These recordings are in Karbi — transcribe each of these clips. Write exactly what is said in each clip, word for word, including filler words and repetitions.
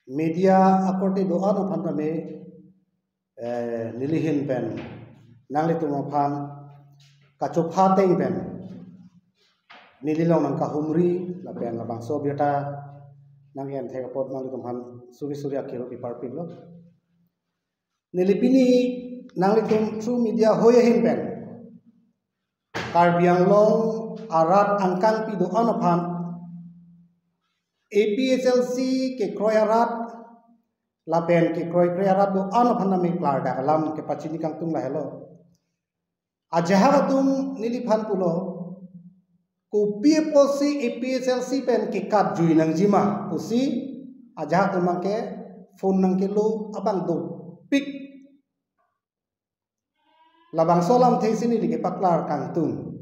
Media akorte do-an aphan tame, eh, nelihin pen nanglitum aphan kachopha ateng pen neli along nangkahumri lapen labangso abirta nang-en thek apot nanglitum aphan suri suri akhiro kiparpiklo. Neli pini nanglitum through media hoi ahin pen Karbi Anglong arat angkangpi do-an aphan A P H L C kekroi arat lapen kekroikre arat do-an aphan tame klardak alam kepachini kangtung lahelo. Ajahak atum neliphan pulo, kopi apotsi A P H L C pen kekatjui nangjima pusi ajahak atum abangke phone nangkelo abang dopik. Labangso alamthe si neli kepaklar kangtung.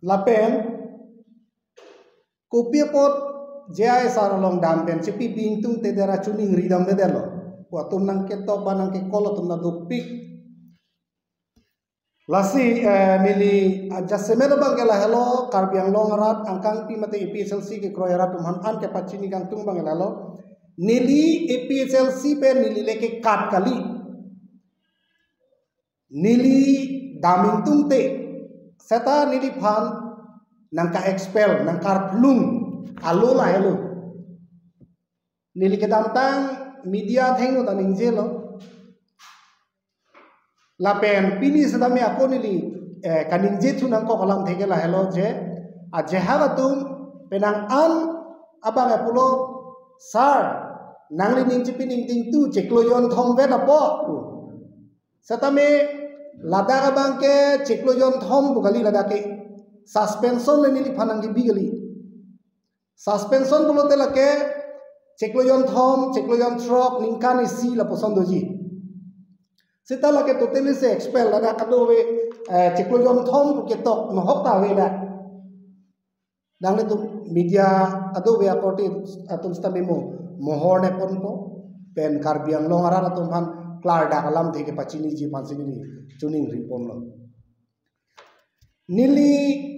Lapen kopi apot J I sir along dam pen chepi bingtung te dera chuning ridam de delo. Ko atum nangketok ba nangke-call atum ta dopik. Lasi, eh, neli, ah, jasemet abangke lahelo, Karbi Anglong arat angkangpi mate A P H L C kekroi arat atum aphan an kepachini kangtung abangke lahelo. Neli A P H L C pen neli le kekat kali. Neli dam ingtungte, seta neliphan nangka-expel, nangkarplung, alo lahelo. Neli kedamtang media athengno ta ningjelo. Lapen pini setame ako neli, eh, kaningje thu nangkok alamthe ke lahelo je, ajahak atum penang an abang pulo, "Sir, nangli ning chepi ningtingtu chiklo jonthom vet apo." Setame ladak abangke chiklo jonthom pu kali, ladak ke suspension le neliphan nangkebi kali. Suspension pulote lake chiklo jonthom, chiklo jonthrok, ningkan isi lapuson doji. Seta lake totally si expel, ladak kadokave, eh, chiklo jonthom ketok nohok ta ave dak. Nanglitum media kadokave akorte atum setame mo mohor neponpo, pen Karbi Anglong arat atum aphan klardak alamthe kepachiniji aphan si neli chuning riponlo. Neliphan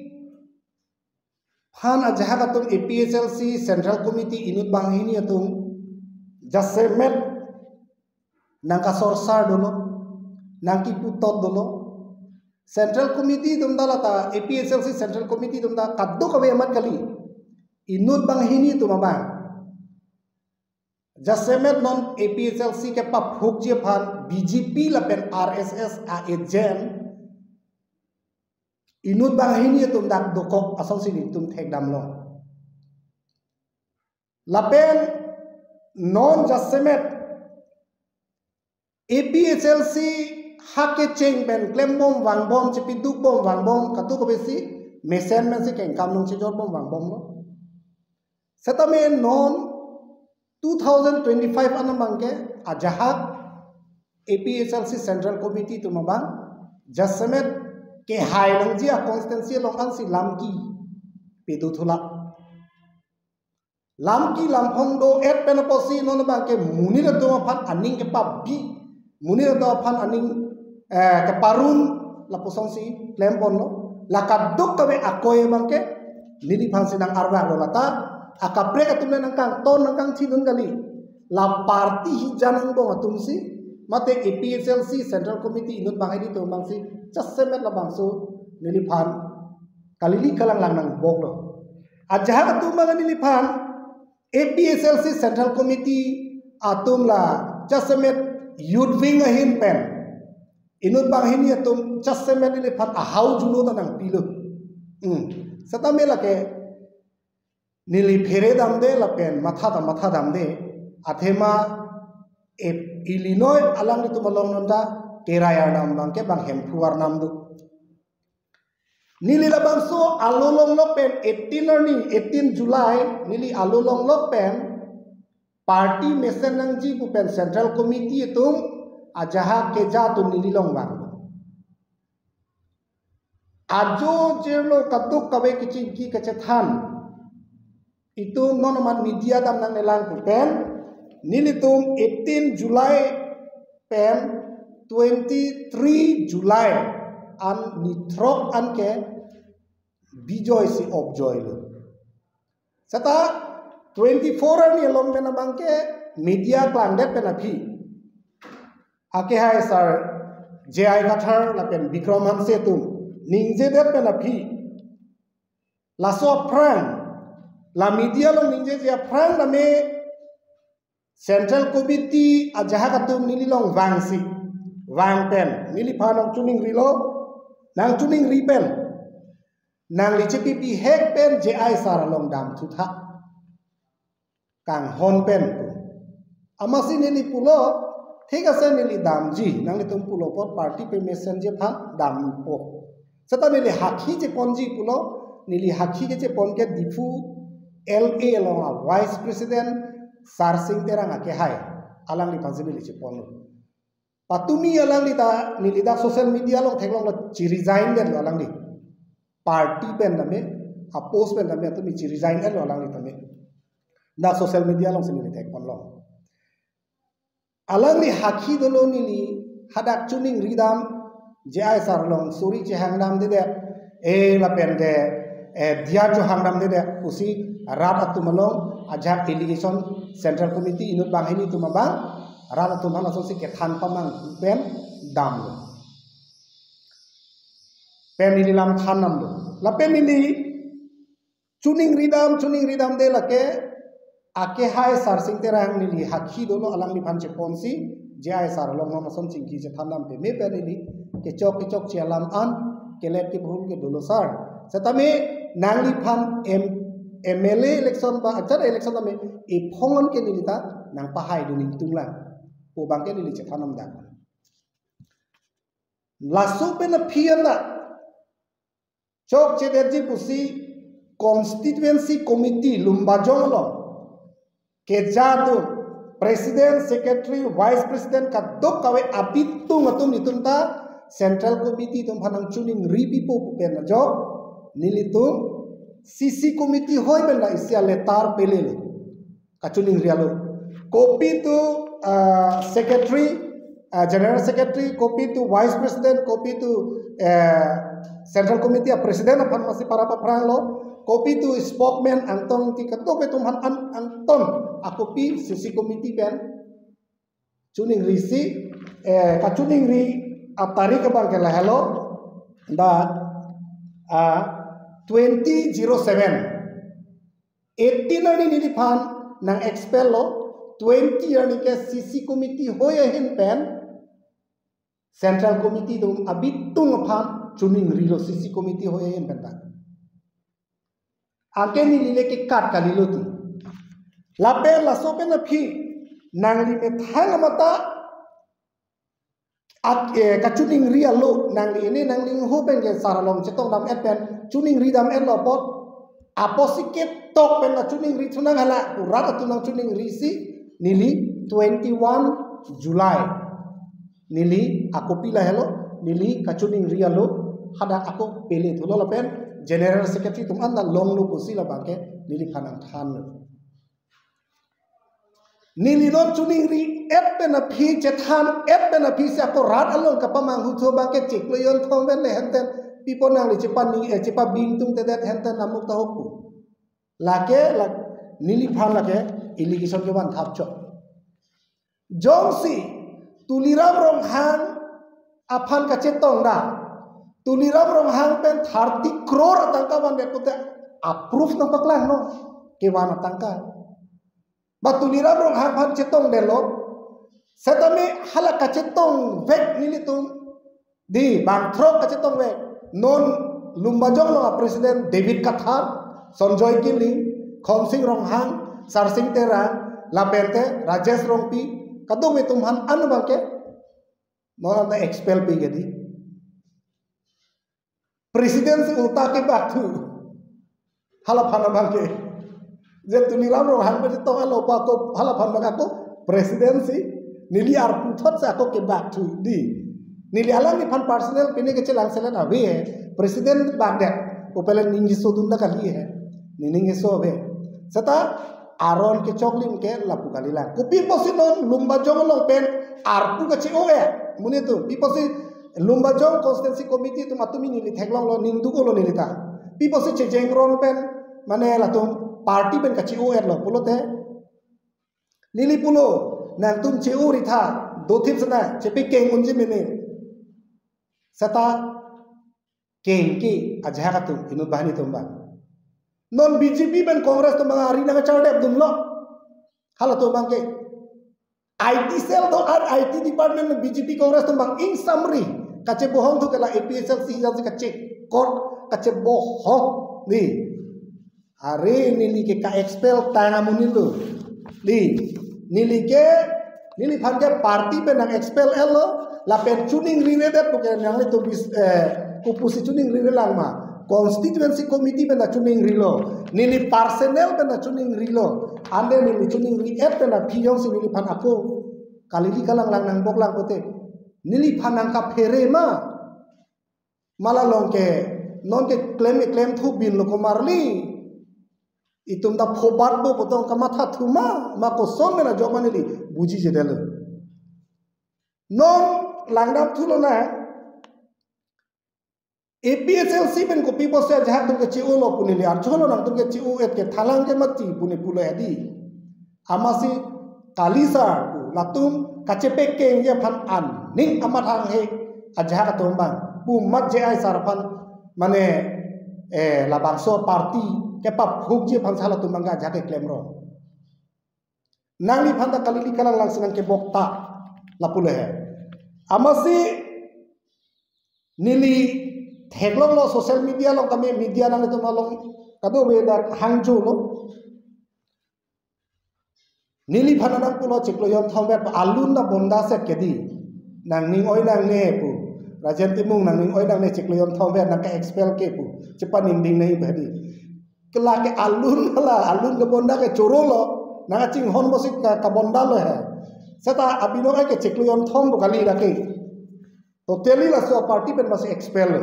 ajahak atum A P H L C Central Committee inut banghini atum jasemet nangkasorsar dolo, nangkiputot dolo. Central Committee atum ta lata, A P H L C Central Committee atum ta kadokave amat kali. Inut banghini atum abang. Jasemet non A P H L C kepaphukji aphan B J P lapen R S S a-agent inut banghini atum dak dokok asonsi nelitum thekdamlo. Lapen non jasemet A P H L C ha kecheng pen klembom vangbom, chepidukbom vangbom, kadokave si mesen mesen si kengkam nangchejorbom vangbomlo. Setame non two thousand twenty-five an abangke ajahak A P H L C Central Committee atum abang jasemet kehai nangji a-constituency along ansi lamki pedo thulak. Lamki lamphong do-et pen apotsi non abangke monit atum aphan aning kepabi, monit atum aphan aning, eh, keparun lapusonsi klemponlo. La kadokave akoi abangke neliphan si nang-arvaklo, lata akaprek atum le nangkangton nangkangthidun kali. La party hijan angbong atum si mate A P H L C Central Committee inut banghini atum abangsi jasemet labangso neliphan kalili kalanglang nangboklo. Ajahak atum abang neliphan A P H L C Central Committee atum la jasemet youth wing ahin pen inut banghini atum jasemet neliphan ahau juno ta nangpilo. Hmm. Setame lake neli phere damde lapen matha ta matha damde. Athema e-, ili noi alanglitum along non ta kerai arnam abangke bang Hemphu arnam do. Neli labangso alo longlok pen eighteen arni, eighteen July, neli alo longlok pen party mesen nangji pu pen Central Committee atum ajahak keja atum neli along vang. Ajo jirlo kadokave kechingki kachethan itum non amat media dam nangnelang pu pen, nelitum eighteen July pen twenty-three July an nithrok anke bijoy si opjoylo. Seta Twenty-four arni along pen abangke media klangdet pen aphi, akehai sar J I Kathar lapen Bikram Hanse atum ningjedet pen aphi, laso aphrang, la media along ningjeje aphrang tame Central Committee ajahak atum neli along vangsi, vang pen neliphan nangchiningrilo, nangchiningri pen nangli chepibihek pen J I sar along damthu tha, kanghon pen. Amatsi neli pulo, thik ase, neli damji, nanglitum pulo apot party permission ji aphan dampo. Seta neli hakhi cheponji pulo, neli hakhi kechepon ke Diphu L A along a Vice President Sarsing Terang akehai, alangliphansi neli chepon. Patumi alangli ta neli dak social media along theklonglo, chi-resign detlo alangli. Party pen tame, a post pen tame, atumi chi-resign detlo alangli tame. Dak social media alongsi neli thekponlong. Alangli hakhi dolo, neli hadak chiningri dam, J I sar along suri chehang damdedet, eh, lapen ke, eh, diya chohang damdedet pusi rat atum along ajahak allegation, Central Committee inut banghini atum abang, rat atum aphan lasonsi kethan pamang pen damlo. Pen neli lam than damlo. Lapen neli chiningri dam, chiningri damde lake, akehai Sarsing Terang neli hakhi dolo, alangliphan cheponsi, J I sar along non ason chingki chethan dam peme pen neli kechok kechokche alam an, kelet kebhul ke dolo sar. Setame nangliphan M-, M L A election ba, achar election tame, ephong an ke neli ta nangpahai dun ingtung lang pu abangke neli chethan dam dak. Laso pen aphi an ta chokchedetji pusi Constituency Committee Lumbajong along keja atum, President, Secretary, Vice President kadokave abitung atum, itum ta Central Committee atum aphan nangchiningri pipo pu pen ajok, nelitum C C Committee hoi pen la isi a-letter pelelo, kachiningri alo. Copy to, uh, Secretary, uh, General Secretary, copy to Vice President, copy to, uh, Central Committee a President aphan masi para paphranglo, copy to spokesman, angtong ti kadokave atum aphan an, angtong a-copy C C Committee pen chiningrisi, eh, kachiningri atarik abangke lahelo, dak, ah, twenty zero seven. Eighteen arni neliphan nang-expel lo, twenty arni ke C C Committee hoi ahin pen Central Committee atum abitung aphan chiningrilo, C C Committee hoi ahin pen ta. Anke neli le kekat kalilo ti. Lapen laso pen aphi nangli methang amata ak-, eh, kachiningri alo, nangli ini nangli ho pen ke sar along chetong dam-et pen, chiningri dam-etlo apot, apotsi ketok pen nangchiningri thunang hala, pu rat atum nangchiningrisi, neli twenty-one July, neli a-copy lahelo, neli kachiningri alo, hadak ako pele thulo lapen General Secretary atum an ta longlo pusi labangke neliphan nangthanlo. Neli non chiningri-et pen aphi, chethan-et pen aphi si ako rat along kapamanghu thu abangke chiklo yon thong pen le henten, pi apot nangli chepa ni, eh, chepabing tungtedet henten amuk tahok pu. Lake, lak, neliphan lake allegation kevan thap chok. Jongsi Tuliram Ronghang aphan kachetong da, Tuliram Ronghang pen thirty crore atangka vandet pute a-proof nangpaklangnon, kevan atangka. Ba Tuliram Ronghang aphan chetongdetlo, setame hala kachetongvek nelitum, di bangthrok kachetongvek. Non Lumbajong along a-President David Kathar, Sonjoy Killing, Khonsing Ronghang, Sarsing Terang, lapente Rajesh Rongpi, kadokave atum aphan an abangke non anta expel pi ke di. President si ulta kebak thu. Halaphan abangke. Je Tuliram Ronghang pen chetong alo pa ako, halaphan abang ako President si neli arpu thot si ako kebak thu di. Neli alangliphan personal pine kechelangselet ave he. President bak det. Upelen ning keso dun ta kali he. Nening keso ave. Seta aron kechoklim ke lapu kalilang. Kopi apotsi non Lumbajong along pen arpu kache-o-e. Monit atum, pi apotsi Lumbajong Constituency Committee atum, atumi neli theklonglo, ning duk-olo neli ta. Pi apotsi chejengron pen, mane latum party pen kache-o-etlo pulote, neli pulo, nangtum che-o-ri tha, dothip sana, chepekeng unji mene. Seta kengke ajahak atum inut banghini atum abang. Non B J P pen Congress atum abang ari nangchardep dunlo. Halatum abangke I T cell do-an, I T department B J P Congress atum abang ingsamri kachebohong thu ke la A P H L C hijab si kachekor kachebohong ni. Are neli ke ka-expel tang amonit lo. Ni, neli ke, neliphan ke party pen nang-expel-etlo, lapen choningri-redet pu ke nanglitum bis, eh, kopusi choningri-relang ma. Constituency committee pen ta choningrilo. Neli personal pen ta choningrilo. Ante neli choningri-et pen ta aphi jongsi neliphan ako kalili kalanglang nangboklang pote, neliphan nangkaphere ma. Mala long ke, non ke klem ke klem thu bin lo komarli. Itum ta phobat bo potong kamatha thu ma, ma koson mena jok ma neli bujijedetlo. Non langdam thulo na, A P H L C pen kopi pusi ajahak atum ke che-o-lo pu neli arjulo, nangtum ke che-o-et ke thalang ke mati pu ne pulo edi. Amatsi kali sar pu latum kachepekengji aphan aning amat hanghe ajahak atum abang. Pu mat J I sar aphan mane, eh, labangso party kepaphukji aphan si halatum abang ke ajahak keklemrong. Nangliphan ta kalili kalanglang si nangkebok ta lapulo he. Amatsi neli theklonglo social media along, kami media nanglitum along kadokave dak hangjo lo. Neliphan nangpulo chiklo jonthom vet alun ta bonda set ke di. Nangning oi nangne pu. Rajen Timung nangning oi nangne chiklo jonthom vet nangke-expel ke pu. Chepaningding nai ba di. Ke lake alun la, alun kebonda ke choro lo. Nangchinghon bosi ka, kebonda lo he. Seta abinong ai ke chiklo jonthom pu kali lake. Totally laso party pen masi expel lo.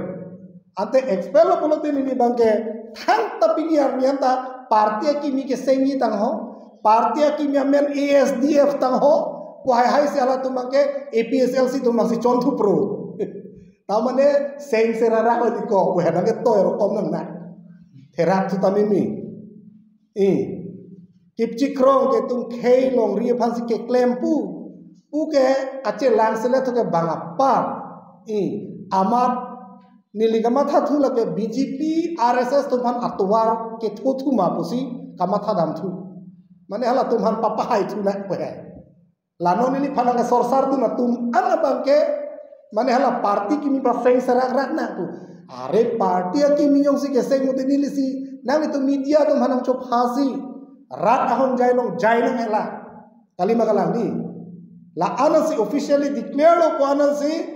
Ante expel lo pulote neli abangke thangta pini arni anta party akimi kesengji tangho, party akimi amen A S D F tangho, pu haihai si halatum abangke A P H L C atum masi chonthupro. Tamane seng serara ko di ko, pu henang ke toy rokom nang na. Therak thu tamimi. I. Kipchikrong ke tung khei longri aphan si keklem pu. Pu ke achelang sele thu ke bang apar. I. Amat neli kamatha thu lake B J P, R S S atum aphan atovar ketho thu ma pusi kamatha dam thu. Mane halatum aphan papahai thu na pu he. La non neliphan nangsorsar dun atum an abangke, mane hala party kimi paseng serak rak nang pu. Are party akimi jongsi keseng mute neli si, nanglitum media atum aphan nangchopha si, rat ahon jai long jai nang hela. Kalima kalang di. La-an si officially declare lo ko-an si,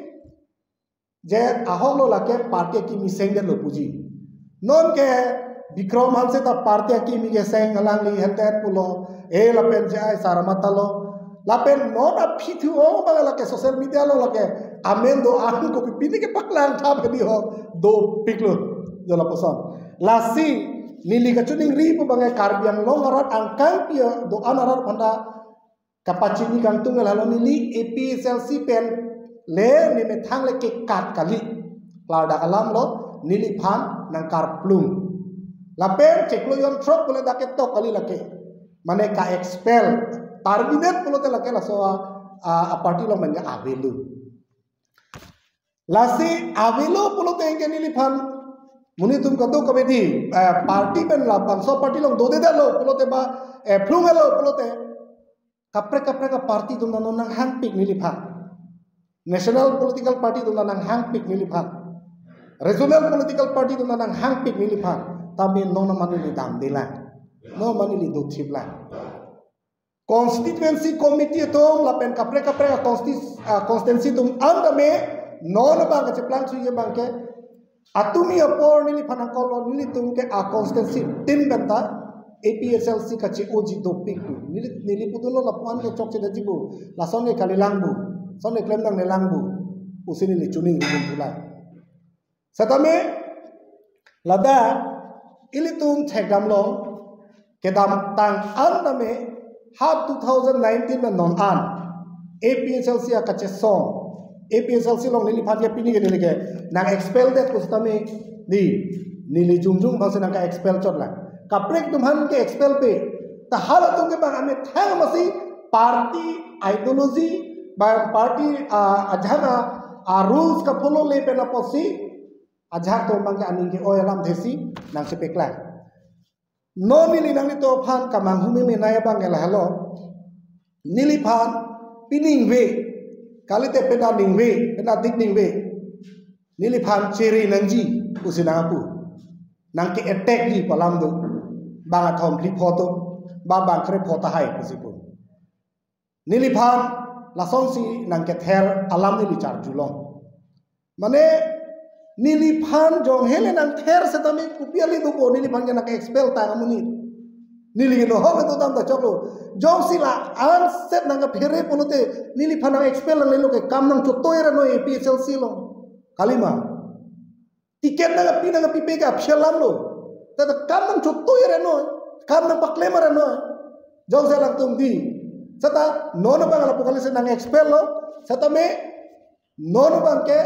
je ahok lo lake party akimi sengdetlo puji. Non ke Bikram Hanse ta party akimi keseng alangli henten pulo. E lapen J I Sarma ta lo. Lapen non aphi thu-o abang lake social media along lake amen do-an kopi pini kepaklang thap hedi ho dopiklo. Jo lapuson. Lasi neli kachiningri pu abangke Karbi Anglong arat angkang pi do-an arat aphan ta kapachini kangtung ke lalo neli A P H L C pen le ne methang le kekat kali. Klardak alam lo neliphan nangkarplung. Lapen chiklo jonthrok pule dak ketok kali lake. Mane ka-expel, terminate pulote lake laso a, a, a party along mane avelo. Lasi avelo pulote ke neliphan monit atum kadokave di, eh, party pen labangso party along dodedetlo pulote ba, eh, phlung-etlo pulote. Kaprek kaprek a-party atum ta non nanghangpik neliphan. National political party atum ta nanghangpik neliphan. Regional political party atum ta nanghangpik neliphan. Tame non mane neli damdelang. Non mane neli dothiplang. Constituency committee atum lapen kaprek kaprek a-consti-, a-constituency atum an tame non abang kacheplang suye abangke atumi apor neliphan nangkoklo, nelitum ke a-constituency tin benta A P H L C kache-oji dopik pu. Neli, neli pudunlo lapu-an ke chokchedetji pu. Lason ke kalilang pu. Lason ke klemdang nelang pu. Pusi neli chiningri dun thulang. Setame ladak ilitum thekdamlong kedamtang an tame ha two thousand nineteen pen non an A P H L C akachesong, A P H L C along neliphan ke pini ke neli ke nang-expel det pu setame di, neli jongjong abangsi nangka-expel chotlang. Kaprek atum aphan ke expel pe. Ta halatum ke bang amethang masi party ideology, bang party, ah, ajahak a, ah, rules ka-follow le pen apotsi ajahak atum bang ke aning ke-oi alamthe si nangchepeklang. Non neli nanglitum aphan kamanghu meme nai abang ke lahelo. Neliphan piningve, kalite pena ningve, pena dik ningve. Neliphan chere nangji pusi nangpu. Nangke-attack ji pu alam do. Bang athom phli pho to, ba bang kre pho tahai pusi pu. Neliphan lasonsi nangkether alam neli charjulong. Mane, neliphan jong hele nangther setame kopi ale dopo, neliphan ke nang-expel tang amonit. Neli ke nohok itu dam ta choklo. Jongsi la-an set nangkephere pulote, neliphan nang-expel nanglelo ke kam nangchotoi ra noi A P H L C along. Kalima. Ticket nangpi nangpipe ke aphi alam lo. Tata kam nangchotoi ra noi. Kam nangpaklem ra noi. Jongsi alangtum di. Seta non abang lapu kali si nang-expel lo. Setame non abang ke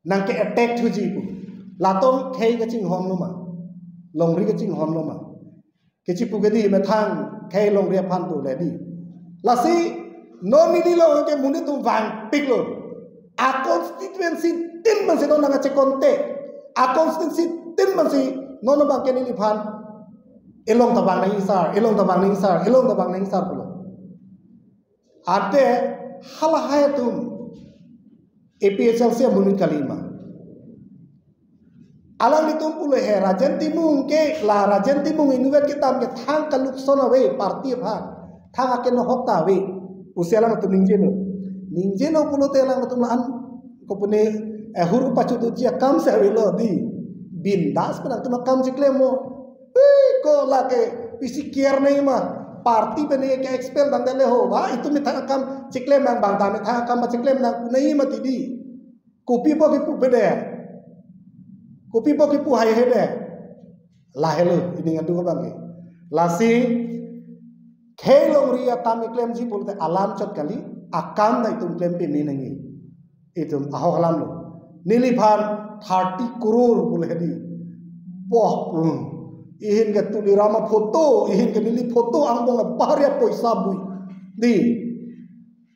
nangke-attack thuji pu. Latum khei kachinghon lo ma. Longri kachinghon lo ma. Kachipu ke di methang khei longri aphan pu le di. Lasi non neli along ke monit atum vangpiklo. A-constituency tin mansi non nangchekonte. A-constituency tin mansi non abang ke neliphan elong ta vang nang-isar, elong ta vang nang-isar, elong ta vang nang-isar pulo. Ante halahai atum A P H L C amonit kalima. Alanglitum pulo he Rajen Timung ke la Rajen Timung inutvet kedam ke thang kalukson ave party aphan. Thang akenohok ta ave. Pusi alangtum ningjelo. Ningjelo pulote alangtum la-an kopune, eh, hur pachuduji akam si avelo di. Bindas pen alangtum akam chiklem mo. Hei, ko lake pisi care nai ma. Party pen ke-expel dang dale ho. Ba, itum methang akam chiklem nang bang ta methang akam chiklem nang pu nai ma ti di. Kopi bo kipu pede. Kopi bo kipu hai hede. Lahelo, ining adu abang ke. Lasi, khei longri atam keklemji pulote alam chot kali, akam ta itum klem peme nangji. Itum ahok alam lo. Neliphan thirty crore pulo he di. Boh, hmm. Ihin ke Tuliram aphoto, ihin ke neli photo angbong abahar ya poisa bui. Di.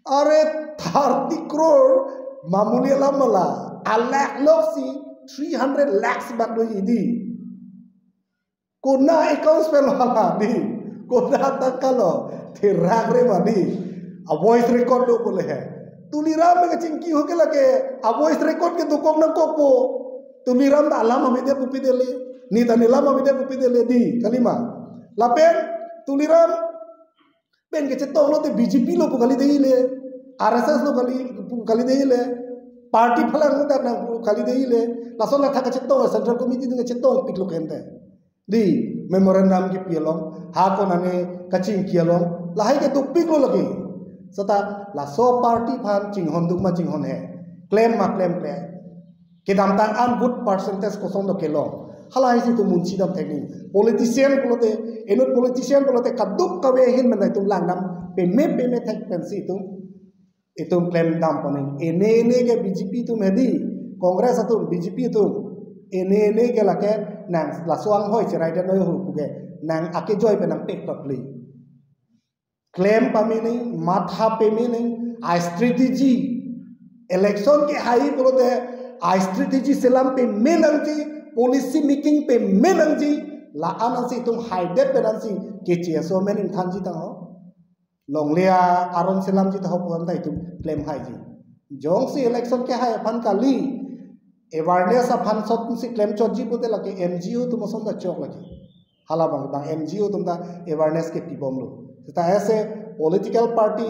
Are thirty crore mamuli alam ma la. Alakh loksi three hundred lakhs bak do idi. Konat accounts pen lo hala di. Konat tangka lo. Therak re ma di. A-voice record do pulo he. Tuliram ke chingki ho ke lake. A-voice record ke dokok nangkokpo. Tuliram ta alam amedia kopi dele. Neta ne alam amedia kopi dele di. Kalima. Lapen Tuliram pen kachetong lote B J P lo pu kali dei le, R S S lo kali pu kali dei le, party phalang lo dak nang pu kali dei le, lason athak kachetong, Central Committee atum kachetongpik lo kente. Di memorandum kipi along, ha konane kachingki along, lahai ke dopik lo lagi. Seta laso party aphan chinghon duk ma chinghon he, klem ma klemkle. Kedamtang an vote percentage koson do kelong. Halahai si itum munchi dam thek nangji. Politician pulote, inut politician pulote kaduk kave ahin mena itum langdam peme peme thek pensi itum, itum klem dampo nangji. Ene ene ke B J P atum he di, Congress atum, B J P atum. Ene ene ke lake nang laso anghoi cherai det noi ho pu ke nang akejoi pen nangpek totli. Klem pame nangji, matha peme nangji, a-strategy. Election kehai pulote a-strategy selam peme nangji, policy making peme nangji, la-an ansi itum haidet pen ansi keche aso men ingthanji tang ho. Longle aron selamji ta ho pu an ta itum klem haiji. Jongsi election kehai aphan kali, awareness aphan sot si klem chotji pulote lake N G O atum ason ta chok lake. Hala bang, bang N G O atum ta awareness kepibomlo. Seta as a political party,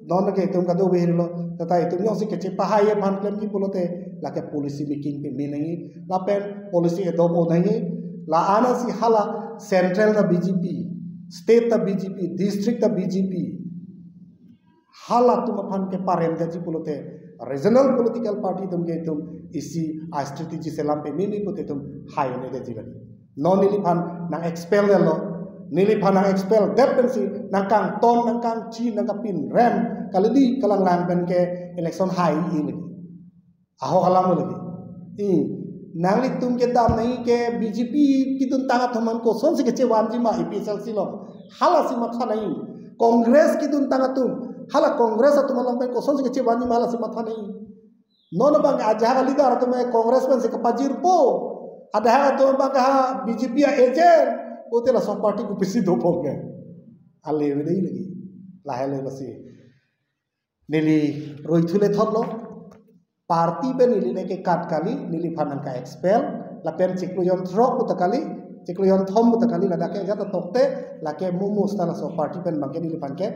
non ke itum kado behirlo. Seta itum jongsi kechepahai aphan klemji pulote lake policy making peme nangji. Lapen policy adopt-o nangji. La-an ansi hala central ta B J P, state ta B J P, district ta B J P. Halatum aphan keparem detji pulote regional political party atum ke itum isi a-strategy selam peme nangji pulote itum hai-un-e detji lagi. Non neliphan nang-expel detlo, neliphan nang-expel det pensi nangkangton, nangkangchi, nangkapinrem, kalidi kalanglang pen ke election hai-i lagi. Ahok alam lagi. I, Nanglitum kedam nangji ke B J P keduntang atum aphan kosonsi kechevanji ma A P H L C along. Halasi matha nangji. Congress keduntang atum. Hala Congress atum along pen kosonsi kechevanji ma halasi matha nangji. Non abang ajahak a-leader atum Congress pensi kapajirpo. Ajahak atum abang ha B J P a-agent. Pute laso party kopisi dopo ke. Ale vede lagi. Lahelo lasi. Neli roi thule thotlo. Party pen neli le kekat kali, neliphan nangka-expel, lapen chiklo jonthrok puta kali, chiklo jonthom puta kali, ladak ke jat tokte, lake mumus ta laso party pen abang ke neliphan ke,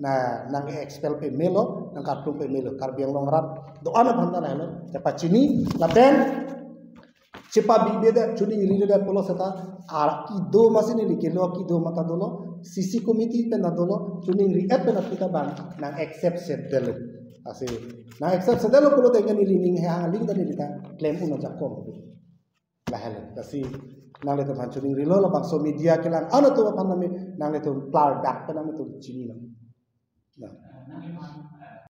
na, nang-expel pamelo, nangkarplung pamelo, Karbi Anglong arat, do-an aphan ta lahelo, kepachini, lapen, chepabibedet, choningriredet pulo seta, ar kedo masi neli kelo kedo mata dolo, C C committee pen ta dolo, choningri-et pen aphi ta abang, nang-accept sedetlo. Lasi, nang-accept sedetlo pulote neli ning hehang aling ta neli ta klem un ajakong. Lahelo. Lasi, nanglitum aphan choningrilo labangso media kelang, ano tu aphan nami, nanglitum klardak pen nanglitum chinilo. Nah.